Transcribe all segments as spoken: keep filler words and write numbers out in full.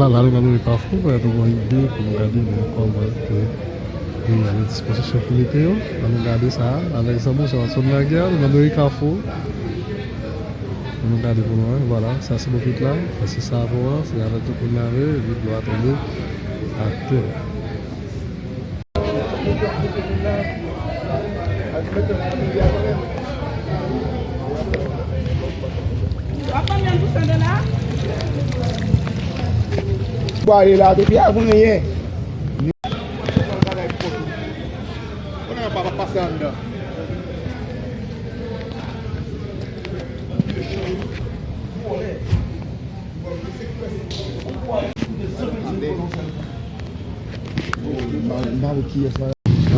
La, la nou nan meri Kafou, pèmèt nou gon ide pou nou gade men kòman ke peyi a nan dispozisyon pou mete yo. Ann nou gade sa avèk zanmi w, se Watson Laguerre, nou nan meri Kafou. Ann nou gade pou nou wè, vwala, sa se bokit la, sa se savon an, se avèk tou pou n lave, epi dlo a tonbe atè. Bwale la depi avan yè. Konnen pa pase anndan.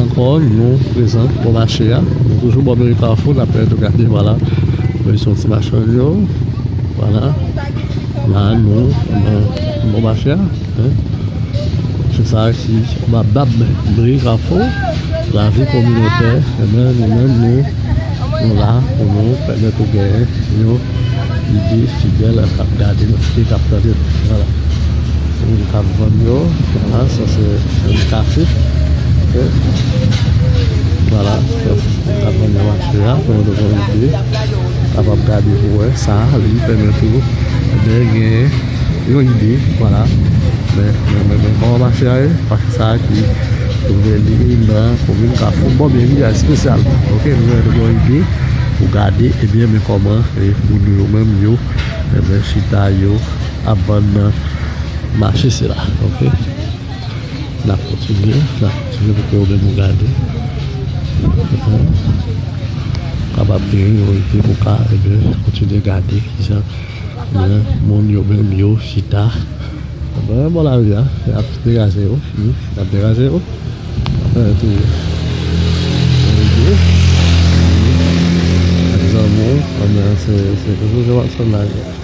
Ankò, nou prezan bò mache a. Nou toujou bò meri Kafou, n ap pèmèt ou gade, vwala. Mwen se yon ti machann yo. Vwala. La, nou, nou, nou bò mache a. Hein? Se sa ki anba bab meri Kafou. Lavi kominotè. Ebyen, nou menm, nou, nou la pou nou pèmèt ou genyen yon ide fidèl k ap gade nou, ki t ap tande nou. Vwala. Se moun k ap vann yo. Vwala, sa se yon kafe. Ok. Vwala, sa se moun k ap vann nan mache a. Pou nou te gon ide, kapab gade pou wè sa, li pèmèt ou, ebyen, gen yon ide, vwala. Men, men, men, men, kòman mache a ye? Paske sa ki ouvè li nan komin Kafou, bò meri a espesyalman. Ok, nou wè nou gon ide pou gade, ebyen, men kòman, e, moun yo menm yo, ebyen, chita yo ap vann nan mache sila. Ok. N ap kontinye, n ap kontinye pou ke ou menm ou gade. Kapab gen yon ide pou ka, ebyen, kontinye gade kijan men moun yo menm yo chita. Ebyen, bò lari a, y ap degaje yo. Wi, y ap degaje yo. Apre tou, ede. Ak zanmi w, ebyen, se, se toujou Jean Watson Laguerre.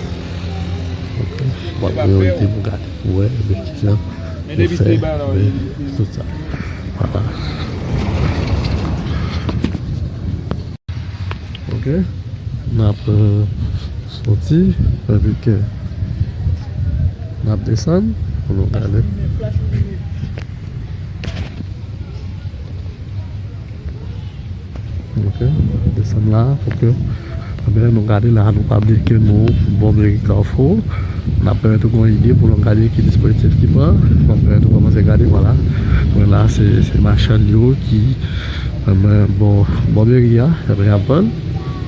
Ok. W ap gen yon ide pou gade, pou wè, ebyen, kijan yo fè, ebyen, tout sa. Vwala. Ok. N ap, euh, soti, epi ke n ap desann, pou nou gade. Ok. Desann la, pou ke, ebyen, nou gade la, nou pa bliye ke nou bò meri Kafou. N ap pèmèt ou gon ide pou nou gade ki dispozitif ki pran. N ap pèmèt ou kòmanse gade, vwala. Mwen la, se, se machann yo ki Ebyen, bò, bò meri a, ebyen, y ap vann,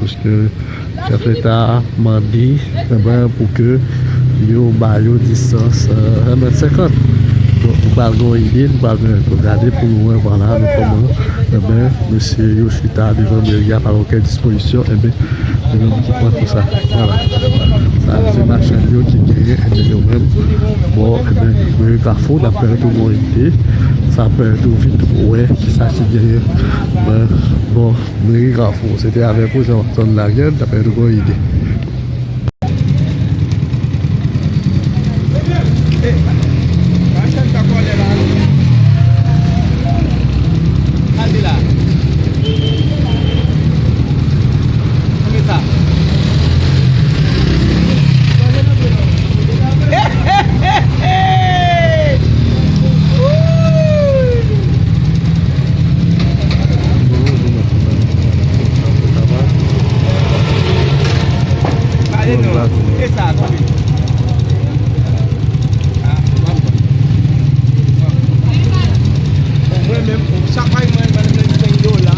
paske chèf leta mande, ebyen, pou ke yo ba yo distans, euh, en mèt senkant. Donk, nou pral gen yon ide, nou pral gen, pou gade, pou nou wè, vwala, nou kòman, ebyen, mesye yo chita devan meri a, pa gen okenn dispozisyon, ebyen, Li menm ki pran tou sa. Vwala. Sa se machann yo ki genyen, ebyen, yo menm. Bon, ebyen, meri Kafou, n ap pèmèt ou gon ide. Sa pèmèt ou vit wè kisa ki genyen nan bò meri Kafou. Se te avèk ou, Jean Watson Laguerre, n ap pèmèt ou gon ide. Mwen menm, chak fwa mwen, mwen, mwen, mwen, mwen, yo la.